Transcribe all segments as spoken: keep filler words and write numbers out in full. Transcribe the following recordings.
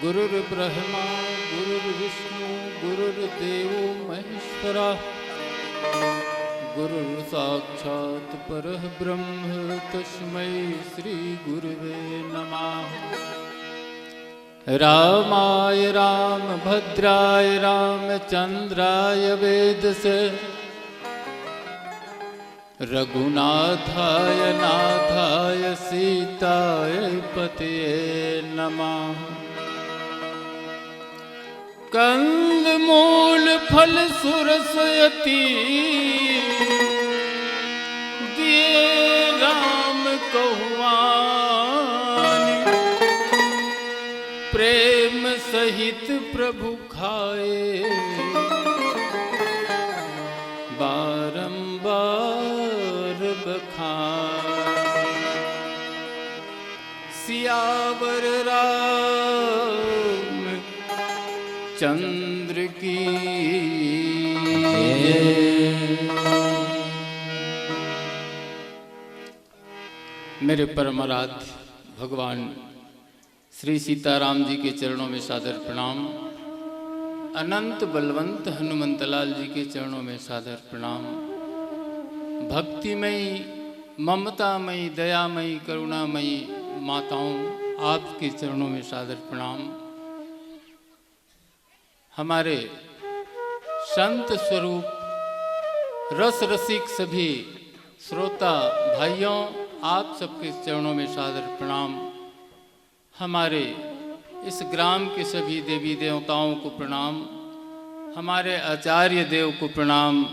गुरुर्ब्रह्मा गुरुर्विष्णु गुरुर्देवो महेश्वरः। गुरुर्साक्षात् परः ब्रह्म तस्मै श्री गुरुवे नमः। रामाय रामभद्राय रामचंद्राय वेधसे। रघुनाथाय नाथाय सीताय पतये नमः। कंदमूल फल सुरस अति दिए राम कहुआन। प्रेम सहित प्रभु खाए बारंबार बखान। सियावर राम चंद्र की जय। मेरे परम आराध्य भगवान श्री सीताराम जी के चरणों में सादर प्रणाम। अनंत बलवंत हनुमंतलाल जी के चरणों में सादर प्रणाम। भक्तिमयी, ममतामयी, दयामयी, करुणामयी माताओं, आपके चरणों में सादर प्रणाम। हमारे संत स्वरूप रस रसिक सभी श्रोता भाइयों, आप सबके चरणों में सादर प्रणाम। हमारे इस ग्राम के सभी देवी देवताओं को प्रणाम, हमारे आचार्य देव को प्रणाम,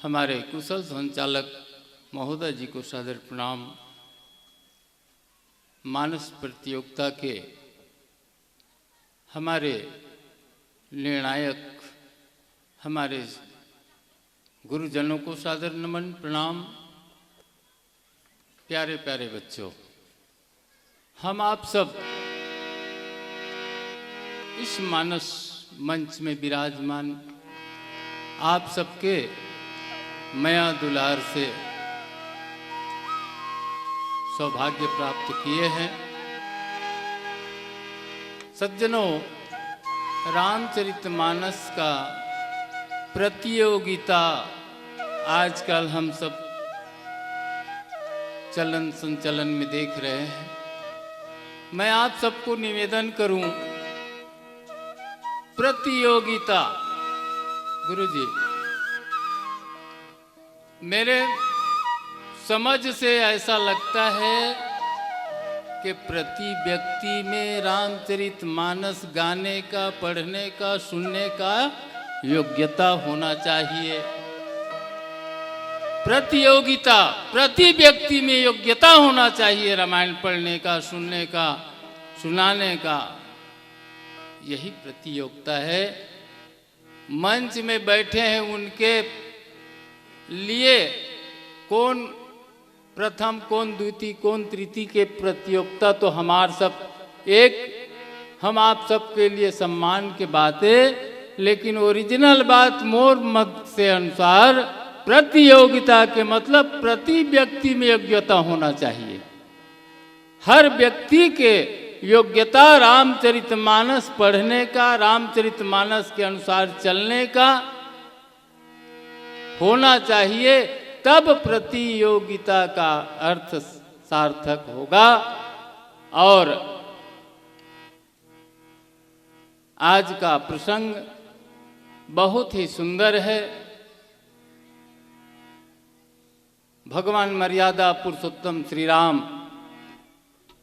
हमारे कुशल संचालक महोदय जी को सादर प्रणाम। मानस प्रतियोगिता के हमारे निर्णायक, हमारे गुरुजनों को सादर नमन प्रणाम। प्यारे प्यारे बच्चों, हम आप सब इस मानस मंच में विराजमान आप सबके मया दुलार से सौभाग्य प्राप्त किए हैं। सज्जनों, रामचरितमानस का प्रतियोगिता आजकल हम सब चलन संचलन में देख रहे हैं। मैं आप सबको निवेदन करूं, प्रतियोगिता, गुरुजी, मेरे समझ से ऐसा लगता है कि प्रति व्यक्ति में रामचरित मानस गाने का, पढ़ने का, सुनने का योग्यता होना चाहिए। प्रतियोगिता, प्रति व्यक्ति में योग्यता होना चाहिए रामायण पढ़ने का, सुनने का, सुनाने का। यही प्रतियोगिता है। मंच में बैठे हैं, उनके लिए कौन प्रथम, कौन द्वितीय, कौन तृतीय के प्रतियोगिता, तो हमार सब एक, हम आप सबके लिए सम्मान के बात है। लेकिन ओरिजिनल बात मोर मत से अनुसार प्रतियोगिता के मतलब प्रति व्यक्ति में योग्यता होना चाहिए। हर व्यक्ति के योग्यता रामचरितमानस पढ़ने का, रामचरितमानस के अनुसार चलने का होना चाहिए, तब प्रतियोगिता का अर्थ सार्थक होगा। और आज का प्रसंग बहुत ही सुंदर है। भगवान मर्यादा पुरुषोत्तम श्री राम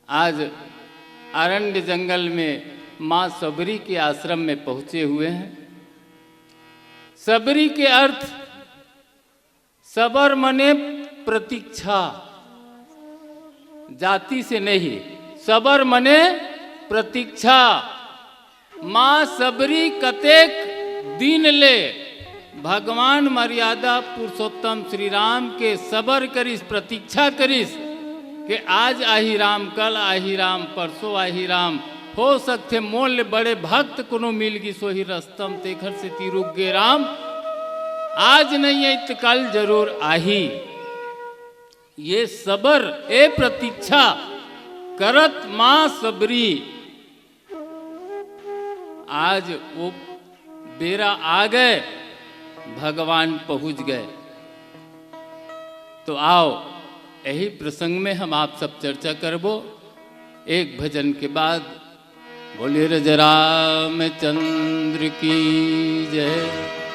आज अरण्य जंगल में माँ सबरी के आश्रम में पहुंचे हुए हैं। सबरी के अर्थ, सबर मने प्रतीक्षा, जाति से नहीं, सबर मने प्रतीक्षा। माँ सबरी कतेक दिन ले भगवान मर्यादा पुरुषोत्तम श्री राम के सबर करिस, प्रतीक्षा करिस कि आज आही राम, कल आही राम, परसों आही राम। हो सकथे मोर ले बड़े भक्त कोनो मिल गिस होही रस्तम, तेखर सेती रुक गे राम। आज नहीं आई त कल जरूर आही। ये सबर, ए प्रतीक्षा करत माँ सबरी आज वो बेरा आ गए, भगवान पहुंच गए। तो आओ, यही प्रसंग में हम आप सब चर्चा करबो एक भजन के बाद। बोलिए राजा रामचंद्र की जय।